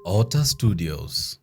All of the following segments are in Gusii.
Otter Studios.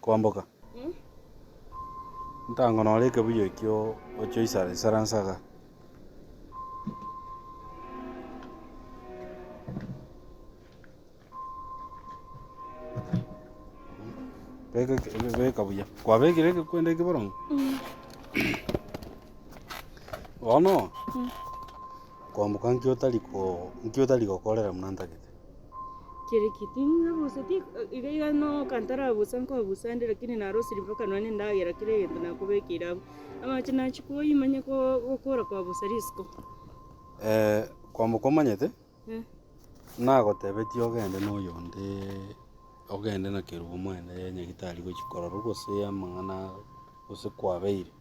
Kwamboka, ntango nore ekebuyu ekio oche oisara isaransa igaa. Beka beka buya, kwabekire egekwenda eke boronge? Bono, kwamboka nki otari ko nki otari gokorera buna ntagete? Kere ki ting'abuseti iga iga noka ntarabusa nkobusa nde lakini narosire mpaka nonye na endagera kera egento nakobekeire abwo. Amache nachia koyia manye ko gokora kwabusa risiko. Kwamboka omanyete? Nagotebetie ogende na oyonde ogende na kerubo moende nyagitari gochia kororwa gose amang'ana gose kwabeire.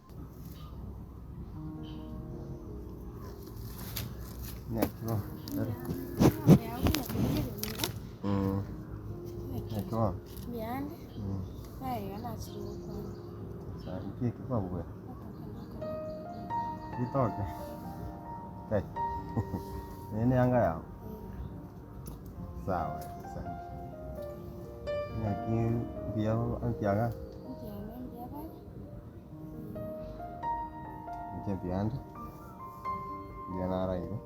Eye neanga yao? Sawa asante. Naki mbuya nkiaga? Inche mbuya nde, mbuya naraire,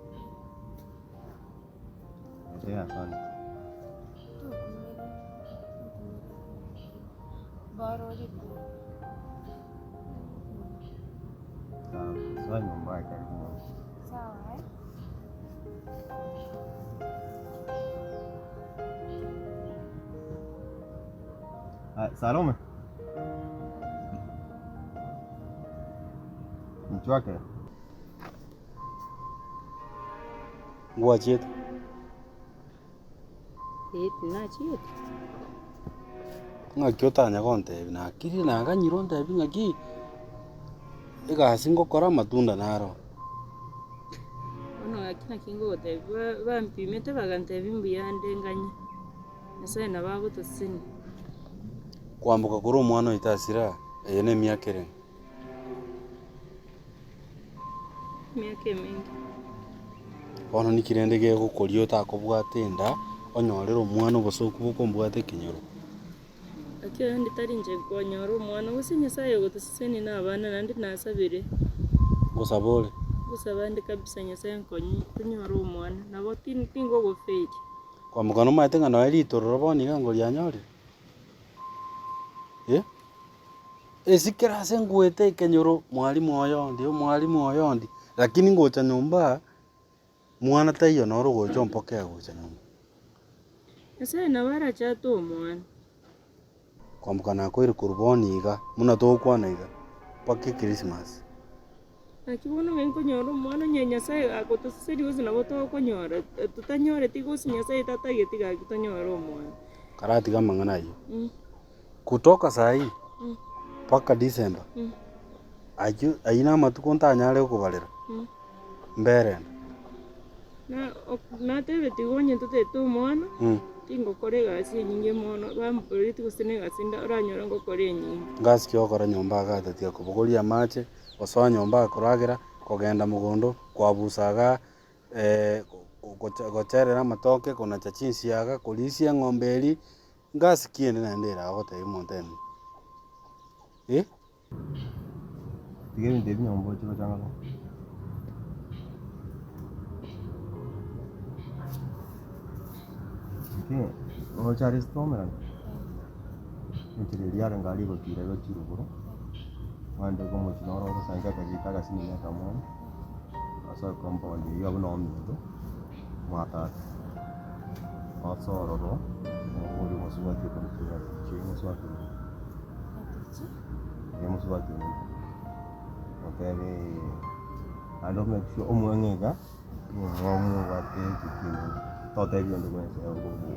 inche asante. Sawa, soa nyomba karibu mama. Ah, Salome. Nchwake. Ngwachiete? Ee tinachiete. Ng'aki otanya gontebia nakirire naganyire ontebie ng'aki egasi ngokora amatunda naro. Bono gaki naki ngogotebia ba- bampimete bagantebia mbuya nde nganye, Nyasaye nabo agotosesenia. Kwamboka korwa omwana oito asire aa, eye na emiaka erenge? Emiaka emenge. Bono niki rende gegokoria otakobwata enda, onyorere omwana obosoku bokombwata ekenyoro? Gaki oyonde tari inche nkonyora omwana, gose Nyasaye ogotosesenia na abana naende nasabire. Ngosaba ore? Ngosaba inde kabisa Nyasaye ankonye tonyore omwana, nabo tin- tingogofeiri. Kwamboka nomanyete ng'a nonya ritororo bono iga ngorianyorire? Eh? Ase kera ase ngoeta ekenyoro, mwalimu oyondi, omwalimu oyondi, lakini ngocha nyomba aa, mwana taiyo noro ogocha ompokee gocha nyomba. Nyasaye nabo arachate omwana. Kwamboka nakoire korwa bono iga, buna togokwana iga, mpaka ekrisimasi. Naki bono ng'a nkonyora omwana onye Nyasaye agotoseseria gose nabo tokonyora, totanyoreti gose Nyasaye tatageti gaki tonyore omwana. Karatiga amang'ana ayio. Kutoka saa hii mpaka December, ayio ayio na amatuko ntanyare gokobarera, mbere ende. Na ok- natebetigwe onye ntotete omwana, tingokora egasi enyinge mono, bamboretie gose na egasi nda oranyore ngokora enyinge. Ngasi ki ogokora nyomba iga atatiga kobogoria amache, gosoa nyomba akoragera, kogenda mogondo, kwabusa igaa, gocherera amatoke, konacha chinsiaga, korisia eng'ombe eria, Ngasi ki ende naende ere agotebia omonto ende? Eh? Tiga ebinto ebi nyomba oche gochanga bo. Lakini oroche are ase twaomerana, enchera eria yarenge aria egotira gochia rogoro. Mwandeke omochie noro ogosanka akagita agasinini akamwana, ase ecompound eyio abwo noo ominto, mwa tata. Ase ororo, oria omosubati okorokwa Nyatichi, omosubati ominto. Eeh omosubati ominto. Motebie naende omake sure omwang'e iga, omwang'u obwate etuki enene, totebia onde bwensi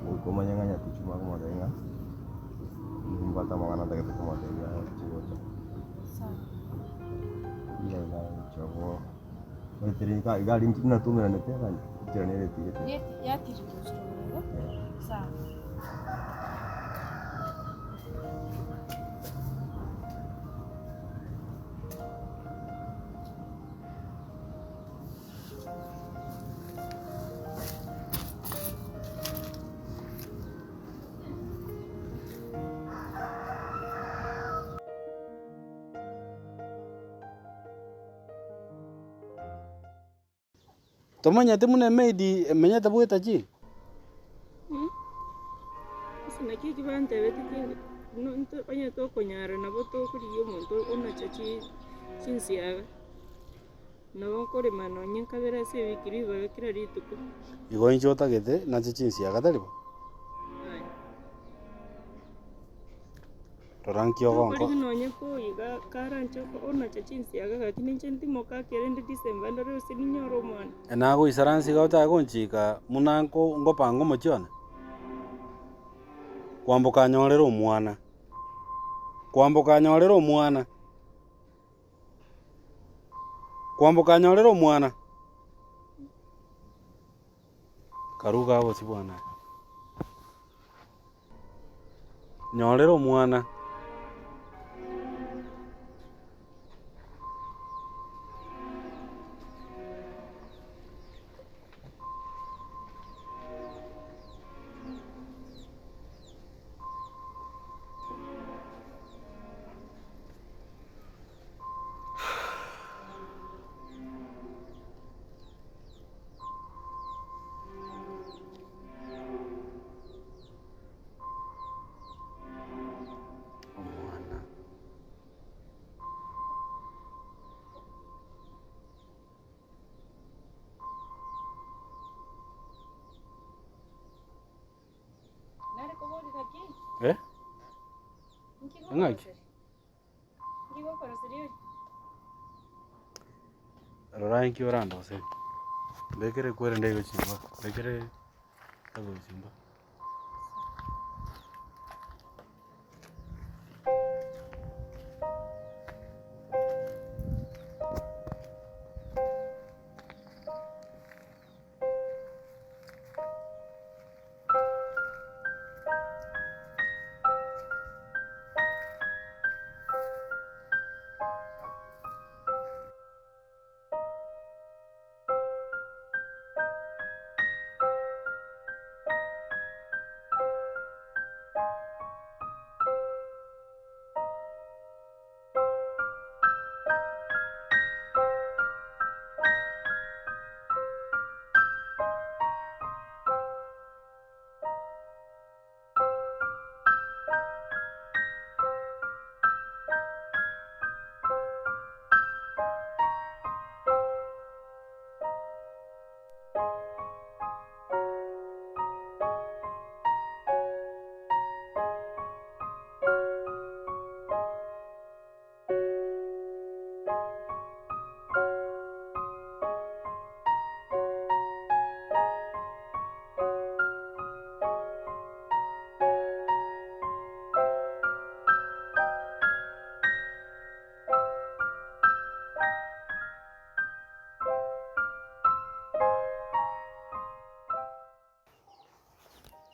goika omanye ng'a Nyatichi omanye komotebia ng'a nimbwate amang'ana ntagete komotebia ache gocha. Iga aria intwe natumeranete enchera nere etigete. Tomanyeti buna emaid emenyete bweta chi? Ase naki eki bantebetie tindi no- onye tokonyara nabo tokorigia omonto onache chi- chinsiaga. Nabo nkorema nonye nkabere ase ewiki ribaga kera rituko. Igo inche otagete nache chinsiaga, tari bo? Aye. Rora nki ogonko. Tokorigia nonye koiga karanche onache chinsiaga gaki ninche ntimoke ake rende December ndore gose ninyore omwana. Nagoisaransa iga otake gonchika buna nko ngopanga omochie one? Kwamboka anyorere omwana, kwamboka anyorere omwana. Kwamboka anyorere omwana, karuga abosio bwane aya. Nyorera omwana. Omwana. Eh? Ng'aki? Rora inki orandoserie, mbekere ekwerende igo chimba, mbekere egochimba chimba.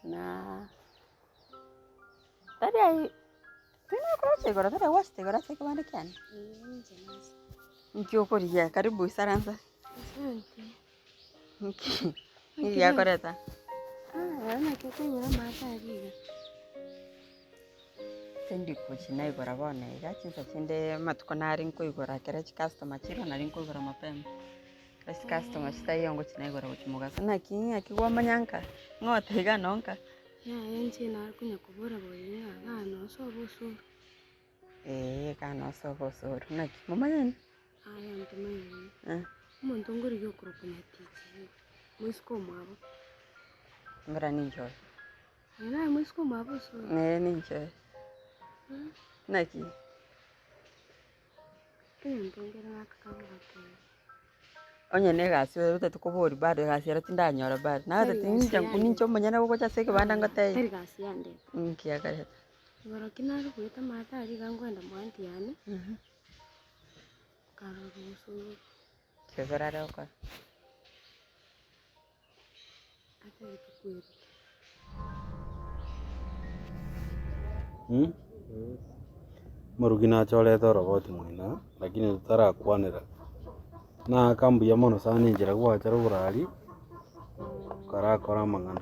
Na tari aye tinakoroche igoro tari gwachete igoro ase ekebanda kiane? Nki okorigia karibu isaransa. Nki nki giakoreta? Tindi gochi naigora bono iga chinsa chinde amatuko nare nkoigora ekero chicustomer chire nari nkoigora mapema. Ekero chicustomer chitaiyo ngochi naigora gochia mogaso naki ng'aki kwamanya nka, ng'o otaiga noo nka. Yaya inche nare konya kobora boria ng'a igaa noo sobo osoro. Eeh iga nosobo osoro. Naki, momanyani? Aya ntomanyani. Eh. Omonto ngorigia okorokwa Nyatichi, moiseke omwabo. Mbura ninche oyo. Aye naye moiseke omwabo osoro? Ee ninche oyo. Naki? Egento nkere nataka gogotebia. Onye na egasi oyo otagete koboria bado egasi ero tindanyora bado. Tari Nagotebia gasi ninche yande. ninche omonyene gogocha ase ekebanda ngotebie. Tari gasi yande. Nki akoreta? Igoro ki nare goeta amato aria iga nkoenda mwa aunty yane, nkarora osoro. Osoro are gokora? Atagete kweruta. Omorugi nachorete oroboti moino lakini totarakwanera, naaka mbuya mono sana enchera gwachera oborari okarakora amang'ana.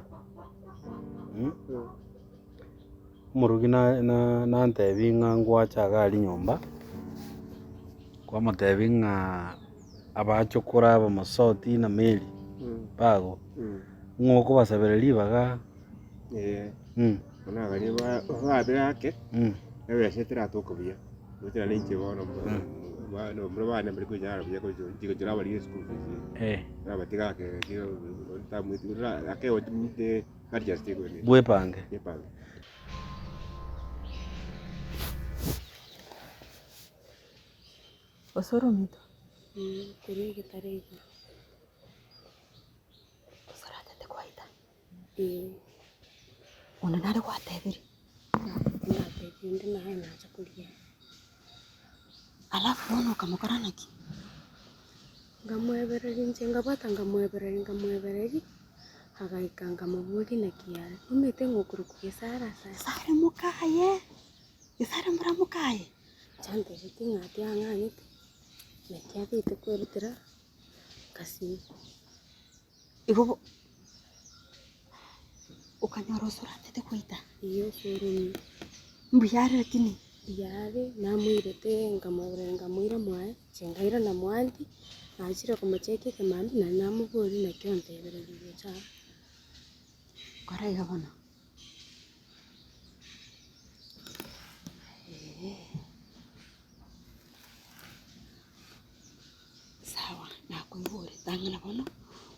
Omorugi nantebia ng'a ngwacha iga aria nyomba, kwamotebia ng'a abachokoro aba Mosoti na Mary bago, ng'a okobasabera ribaga. Bono baria babere ake, ebesa eteratoka buya, goetera ninche bono buna bane mbari kwenyara buya gochia nabarigia eschool fees, nabatiga ake ake Bwepange. Osoro ominto. Korwa egetare igoro. Osoro atete kwaita. Ee. Onde nare gwatebirie. Tindatebia onde naye nacha koria. Alafu bono okamokora naki? Nkamoebereria inche nkabwata nkamoebereria nkamoebereria, agaika nkamoboria naki yare, omanyete ng'a okorokwa Gesare ase aya. Gesare mokaye, Gesare mbura mokaye. Inche antebetie ng'a tiang'anyete, naki abeete kwerutera nkasinywa. Igo bo okanyora osoro atete goita. Eeh osoro omuya. Mbuya are lakini. Mbuya are, namoirete nkamoebereria nkamoira mwaye, inche nkairana mwa aunty, nachire komochekia ekemambia naende namoboria naki ontebereria gocha aa. Kora iga bono. Eeh. Sawa, nakoigure, tang'ana bono,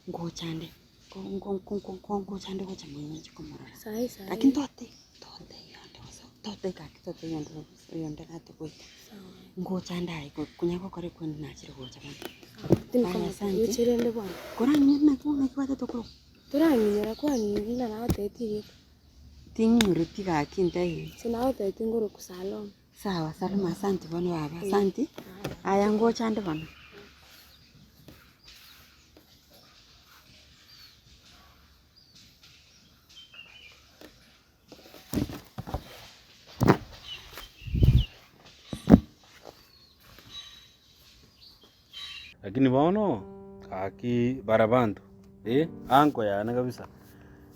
ngochande, ngochande gocha moino nche komorora. Sahi sahi. Lakini tote totebia onde gose totebia gaki totebia onde gose oyonde natogoita. Sawa. Ngochande aye konya gokora ekwani nachire gocha bono. Sawa. Aya, asante. Gochire rende bono. Korang'e naki bono naki gwatete korokwa? Torang'inyora kwani buna nagotebetie erieta. Ting'inyoreti gaki ntebie. Inche nagotebetie ngorokwa Salome. Sawa Salome asanti bono baba asanti, aya ngocha ande bono. Lakini bono, gaki barabanto, eh, anko yane kabisa,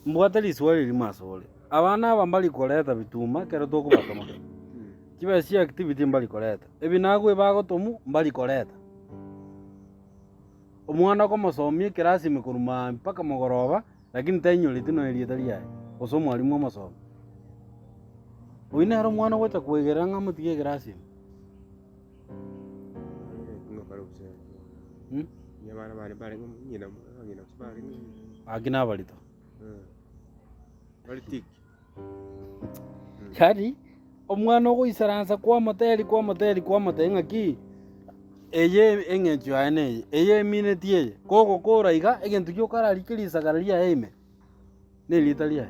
mbwate riswali erimo asore, abana aba mbari koreta bituma ekero tokobatoma, chibesa chia activity mbari koreta, ebi nagwe bagotomwa mbari koreta. Omwana okomosomia ekerasi ime korwa maambia mpaka mogoroba, lakini tainyoreti nonya erieta riaye, gose omwalimu omosomia. Oyio nere omwana ogocha koegerera ng'a amotige ekerasi ime. Gaki nabarito. Yaani omwana ogoisaransa kwamotebia kwamotebia kwamotebia ng'aki eye eng'encho yaye neye, eye emineti eye, kogokora iga egento gioka orarike risakara riaye ime. Nerieta riaye.